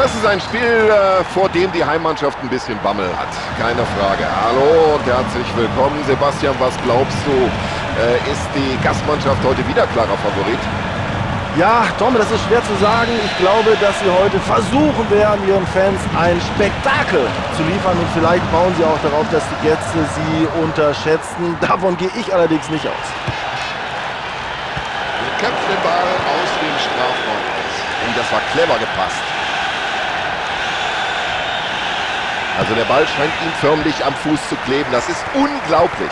Das ist ein Spiel, vor dem die Heimmannschaft ein bisschen Bammel hat. Keine Frage. Hallo und herzlich willkommen. Sebastian, was glaubst du, ist die Gastmannschaft heute wieder klarer Favorit? Ja, Tom, das ist schwer zu sagen. Ich glaube, dass sie heute versuchen werden, ihren Fans ein Spektakel zu liefern. Und vielleicht bauen sie auch darauf, dass die Gäste sie unterschätzen. Davon gehe ich allerdings nicht aus. Wir kämpfen den Ball aus dem Strafraum raus. Und das war clever gepasst. Also der Ball scheint ihm förmlich am Fuß zu kleben. Das ist unglaublich.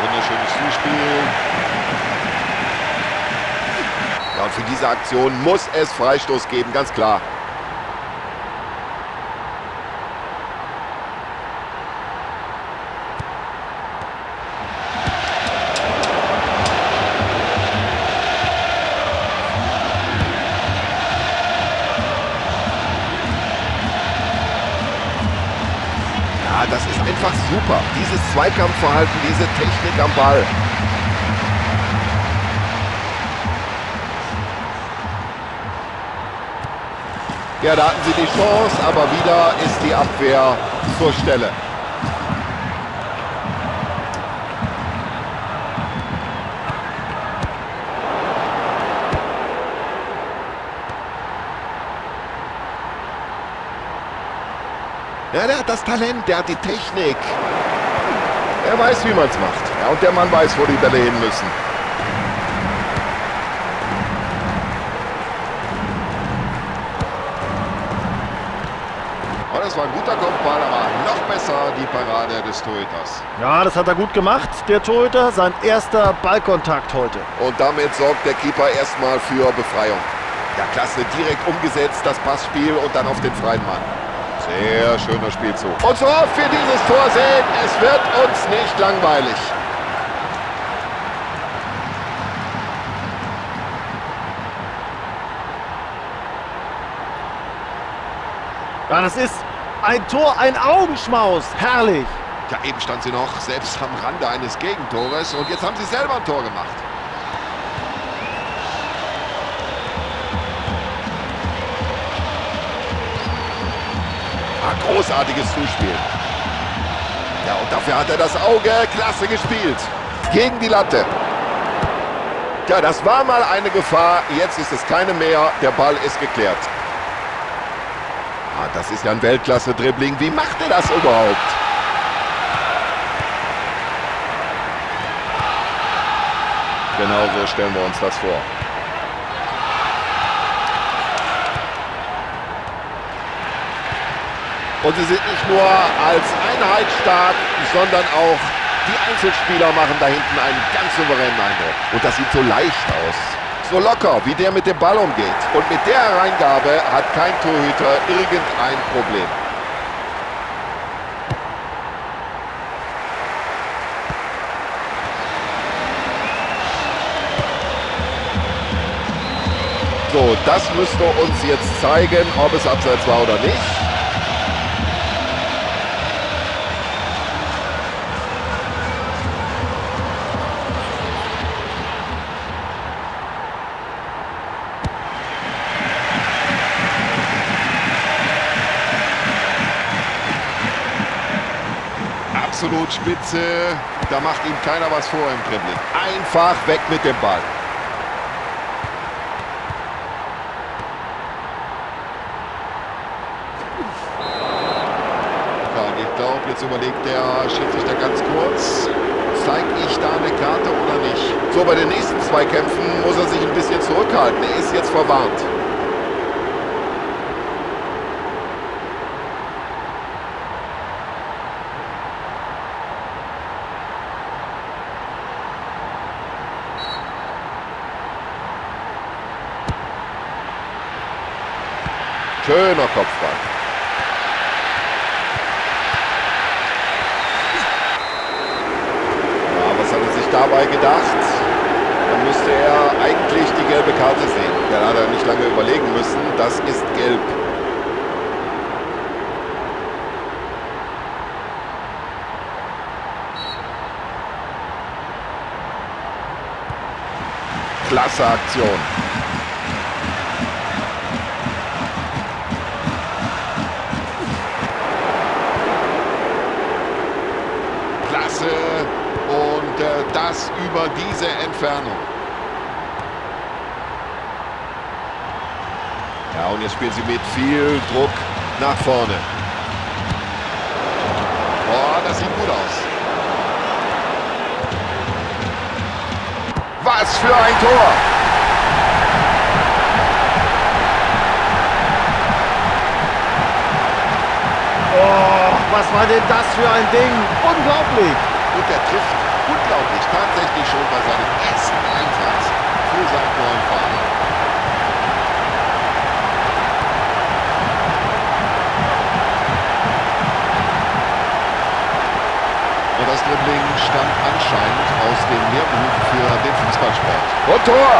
Wunderschönes Zuspiel. Ja, und für diese Aktion muss es Freistoß geben, ganz klar. Ja, das ist einfach super. Dieses Zweikampfverhalten, diese Technik am Ball. Ja, da hatten sie die Chance, aber wieder ist die Abwehr zur Stelle. Ja, der hat das Talent, der hat die Technik. Er weiß, wie man's macht. Ja, und der Mann weiß, wo die Bälle hin müssen. Oh, das war ein guter Kopfball, aber noch besser die Parade des Torhüters. Ja, das hat er gut gemacht, der Torhüter. Sein erster Ballkontakt heute. Und damit sorgt der Keeper erstmal für Befreiung. Ja, klasse, direkt umgesetzt, das Passspiel und dann auf den freien Mann. Sehr schöner Spielzug. Und so oft wir dieses Tor sehen, es wird uns nicht langweilig. Ja, das ist ein Tor, ein Augenschmaus. Herrlich. Ja, eben stand sie noch selbst am Rande eines Gegentores und jetzt haben sie selber ein Tor gemacht. Ah, großartiges Zuspiel. Ja, und dafür hat er das Auge. Klasse gespielt. Gegen die Latte. Tja, das war mal eine Gefahr. Jetzt ist es keine mehr. Der Ball ist geklärt. Ah, das ist ja ein Weltklasse-Dribbling. Wie macht er das überhaupt? Genau so stellen wir uns das vor. Und sie sind nicht nur als Einheit stark, sondern auch die Einzelspieler machen da hinten einen ganz souveränen Eindruck. Und das sieht so leicht aus. So locker, wie der mit dem Ball umgeht. Und mit der Hereingabe hat kein Torhüter irgendein Problem. So, das müsste uns jetzt zeigen, ob es abseits war oder nicht. Absolut spitze, da macht ihm keiner was vor im Dribbling. Einfach weg mit dem Ball. Ja, und ich glaube, jetzt überlegt der Schiedsrichter ganz kurz, zeige ich da eine Karte oder nicht? So, bei den nächsten zwei Kämpfen muss er sich ein bisschen zurückhalten. Er ist jetzt verwarnt. Schöner Kopfball. dabei gedacht? Dann müsste er eigentlich die gelbe Karte sehen. Der hat er nicht lange überlegen müssen. Das ist gelb. Klasse Aktion. Klasse. Und das über diese Entfernung. Ja, und jetzt spielen sie mit viel Druck nach vorne. Oh, das sieht gut aus. Was für ein Tor! Oh, was war denn das für ein Ding? Unglaublich! Und er trifft unglaublich tatsächlich schon bei seinem ersten Einsatz für seinen neuen Verein. Und das Dribbling stammt anscheinend aus dem Lehrbuch für den Fußballsport. Und Tor!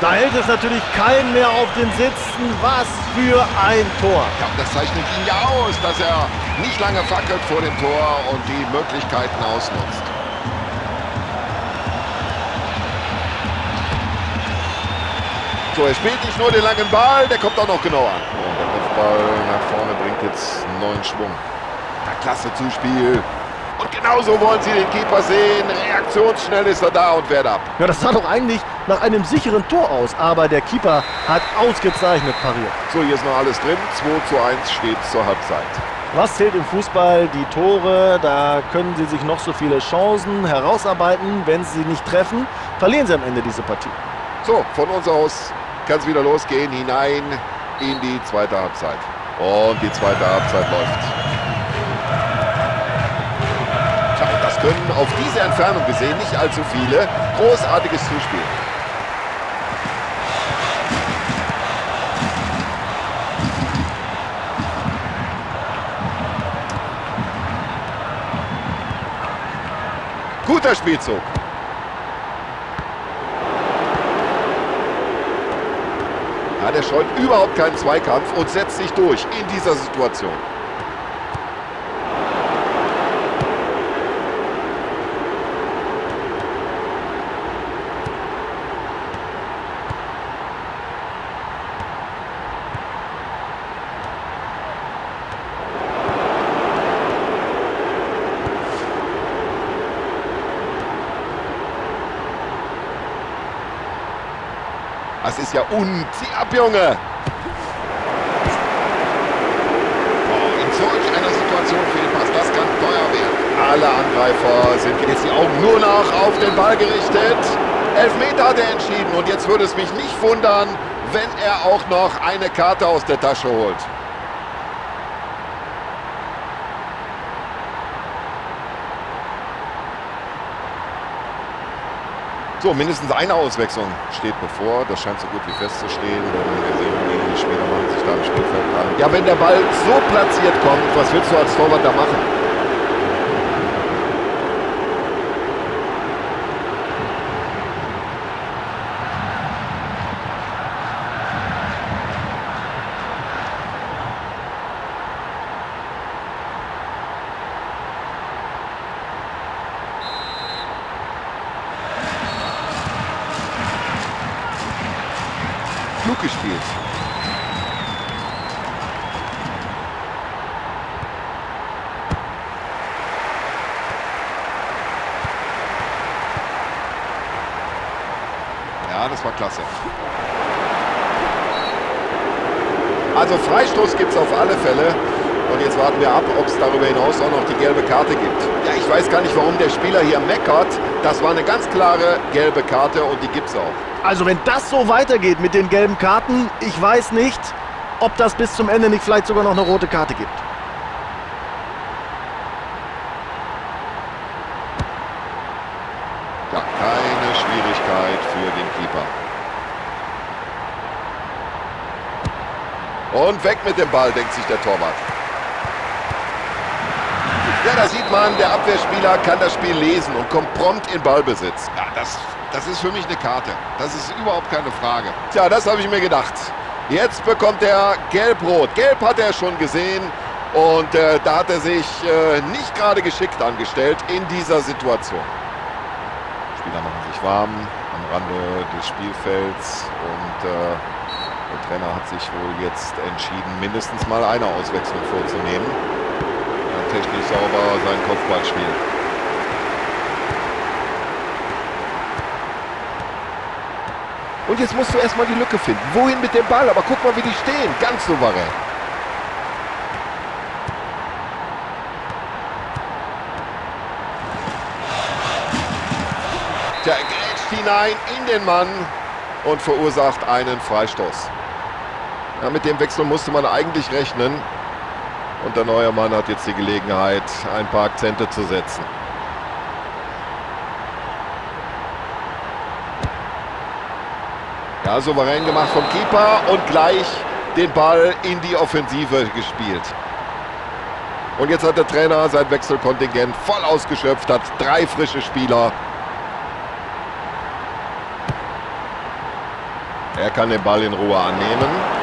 Da hält es natürlich keinen mehr auf den Sitzen. Was für ein Tor! Ja, das zeichnet ihn ja aus, dass er nicht lange fackelt vor dem Tor und die Möglichkeiten ausnutzt. So, er spielt nicht nur den langen Ball, der kommt auch noch genau an. Und der Kopfball nach vorne bringt jetzt neuen Schwung. Ja, klasse Zuspiel. Und genauso wollen sie den Keeper sehen. Reaktionsschnell ist er da und wehrt ab. Ja, das sah doch eigentlich nach einem sicheren Tor aus. Aber der Keeper hat ausgezeichnet pariert. So, hier ist noch alles drin. 2:1 steht zur Halbzeit. Was zählt im Fußball? Die Tore, da können sie sich noch so viele Chancen herausarbeiten. Wenn sie sie nicht treffen, verlieren sie am Ende diese Partie. So, von uns aus kann es wieder losgehen, hinein in die zweite Halbzeit. Und die zweite Halbzeit läuft. Tja, und das können auf diese Entfernung gesehen nicht allzu viele. Großartiges Zuspiel. Guter Spielzug. Ja, der scheut überhaupt keinen Zweikampf und setzt sich durch in dieser Situation. Das ist ja zieh ab, Junge! Oh, in solch einer Situation Fehlpass, das kann teuer werden. Alle Angreifer sind jetzt die Augen nur noch auf den Ball gerichtet. Elfmeter hat er entschieden und jetzt würde es mich nicht wundern, wenn er auch noch eine Karte aus der Tasche holt. So, mindestens eine Auswechslung steht bevor. Das scheint so gut wie festzustehen, denn wir sehen, die Spieler machen sich da im Spielfeld an. Ja, wenn der Ball so platziert kommt, was willst du als Torwart da machen? Klug gespielt. Ja, das war klasse. Also Freistoß gibt's auf alle Fälle. Und jetzt warten wir ab, ob's darüber hinaus auch noch die gelbe Karte gibt. Ja, ich weiß gar nicht, warum der Spieler hier meckert. Das war eine ganz klare gelbe Karte und die gibt's auch. Also wenn das so weitergeht mit den gelben Karten, ich weiß nicht, ob das bis zum Ende nicht vielleicht sogar noch eine rote Karte gibt. Ja, keine Schwierigkeit für den Und weg mit dem Ball, denkt sich der Torwart. Ja, da sieht man, der Abwehrspieler kann das Spiel lesen und kommt prompt in Ballbesitz. Ja, das ist für mich eine Karte. Das ist überhaupt keine Frage. Tja, das habe ich mir gedacht. Jetzt bekommt er Gelb-Rot. Gelb hat er schon gesehen und da hat er sich nicht gerade geschickt angestellt in dieser Situation. Spieler machen sich warm am Rande des Spielfelds und der Trainer hat sich wohl jetzt entschieden, mindestens mal eine Auswechslung vorzunehmen. Ja, technisch sauber sein Kopfballspiel. Und jetzt musst du erstmal die Lücke finden. Wohin mit dem Ball? Aber guck mal, wie die stehen. Ganz souverän. Der grätscht hinein in den Mann und verursacht einen Freistoß. Ja, mit dem Wechsel musste man eigentlich rechnen. Und der neue Mann hat jetzt die Gelegenheit, ein paar Akzente zu setzen. Ja, souverän gemacht vom Keeper und gleich den Ball in die Offensive gespielt. Und jetzt hat der Trainer sein Wechselkontingent voll ausgeschöpft, hat 3 frische Spieler. Er kann den Ball in Ruhe annehmen.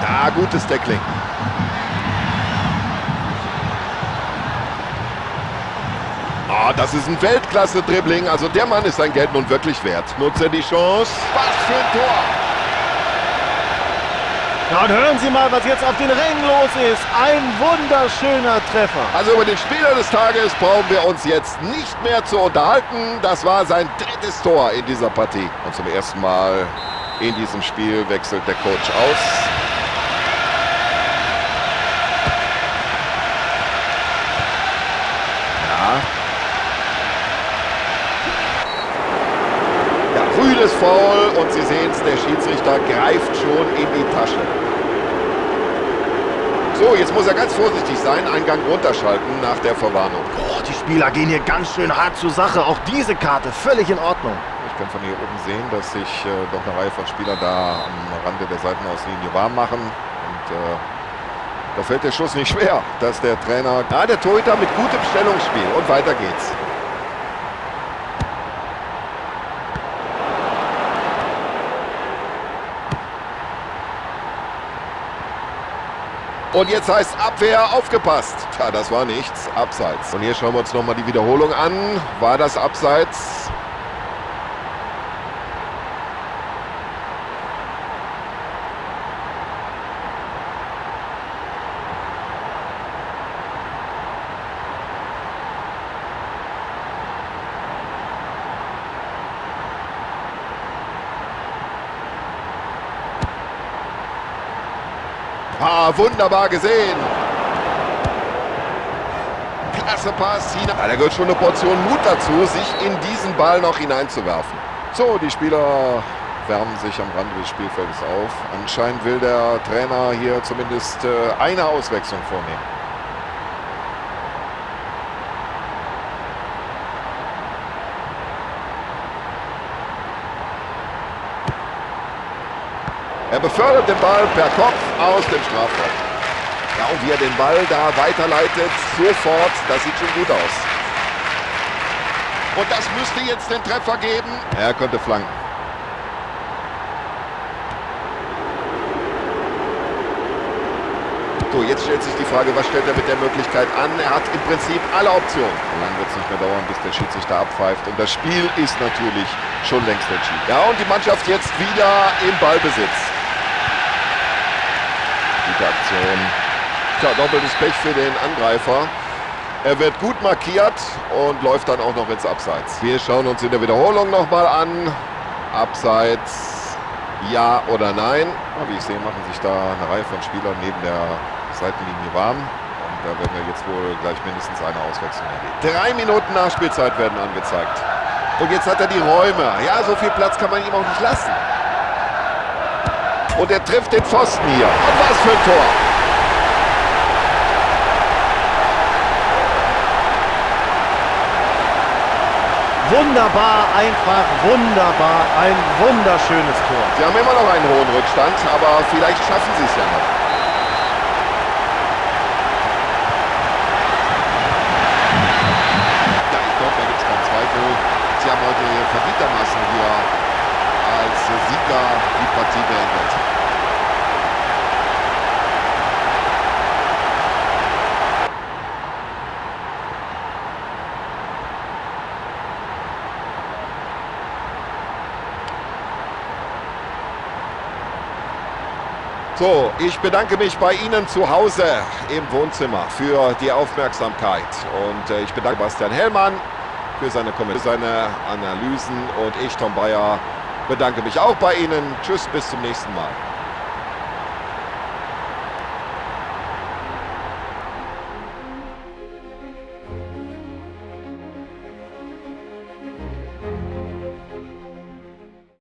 Da, gutes Tackling. Ah, das ist ein Weltklasse-Dribbling. Also der Mann ist sein Geld nun wirklich wert. Nutzt er die Chance. Was für ein Tor! Ja, und hören Sie mal, was jetzt auf den Rängen los ist. Ein wunderschöner Treffer. Also über den Spieler des Tages brauchen wir uns jetzt nicht mehr zu unterhalten. Das war sein 3. Tor in dieser Partie. Und zum ersten Mal in diesem Spiel wechselt der Coach aus. Ja. Ja, rüdes Foul und Sie sehen's, der Schiedsrichter greift schon in die Tasche. So, jetzt muss er ganz vorsichtig sein, einen Gang runterschalten nach der Verwarnung. Boah, die Spieler gehen hier ganz schön hart zur Sache. Auch diese Karte völlig in Ordnung. Ich kann von hier oben sehen, dass sich doch eine Reihe von Spielern da am Rande der Seitenauslinie warm machen. Und da fällt der Schuss nicht schwer, dass der Trainer... Ah, der Torhüter mit gutem Stellungsspiel. Und weiter geht's. Und jetzt heißt Abwehr, aufgepasst. Tja, das war nichts. Abseits. Und hier schauen wir uns nochmal die Wiederholung an. War das Abseits? Ah, wunderbar gesehen. Klasse Pass. Ja, da gehört schon eine Portion Mut dazu, sich in diesen Ball noch hineinzuwerfen. So, die Spieler wärmen sich am Rande des Spielfeldes auf. Anscheinend will der Trainer hier zumindest eine Auswechslung vornehmen. Er befördert den Ball per Kopf aus dem Strafraum. Ja, und wie er den Ball da weiterleitet, sofort, das sieht schon gut aus. Und das müsste jetzt den Treffer geben. Er könnte flanken. So, jetzt stellt sich die Frage, was stellt er mit der Möglichkeit an? Er hat im Prinzip alle Optionen. Lang wird's nicht mehr dauern, bis der Schiedsrichter abpfeift. Und das Spiel ist natürlich schon längst entschieden. Ja, und die Mannschaft jetzt wieder im Ballbesitz. Gute Aktion. Tja, doppeltes Pech für den Angreifer. Er wird gut markiert und läuft dann auch noch ins Abseits. Wir schauen uns in der Wiederholung nochmal an. Abseits, ja oder nein. Ja, wie ich sehe, machen sich da eine Reihe von Spielern neben der Seitenlinie warm. Und da werden wir jetzt wohl gleich mindestens eine Auswechslung erleben. 3 Minuten Nachspielzeit werden angezeigt. Und jetzt hat er die Räume. Ja, so viel Platz kann man ihm auch nicht lassen. Und er trifft den Pfosten hier. Und was für ein Tor! Wunderbar, einfach wunderbar. Ein wunderschönes Tor. Sie haben immer noch einen hohen Rückstand, aber vielleicht schaffen sie es ja noch. Ja, ich glaube, da gibt es keinen Zweifel. Sie haben heute verdientermaßen hier als Sieger die Partie beendet. So, ich bedanke mich bei Ihnen zu Hause im Wohnzimmer für die Aufmerksamkeit. Und ich bedanke Bastian Hellmann für seine Kommentare, seine Analysen. Und ich, Tom Bayer, bedanke mich auch bei Ihnen. Tschüss, bis zum nächsten Mal.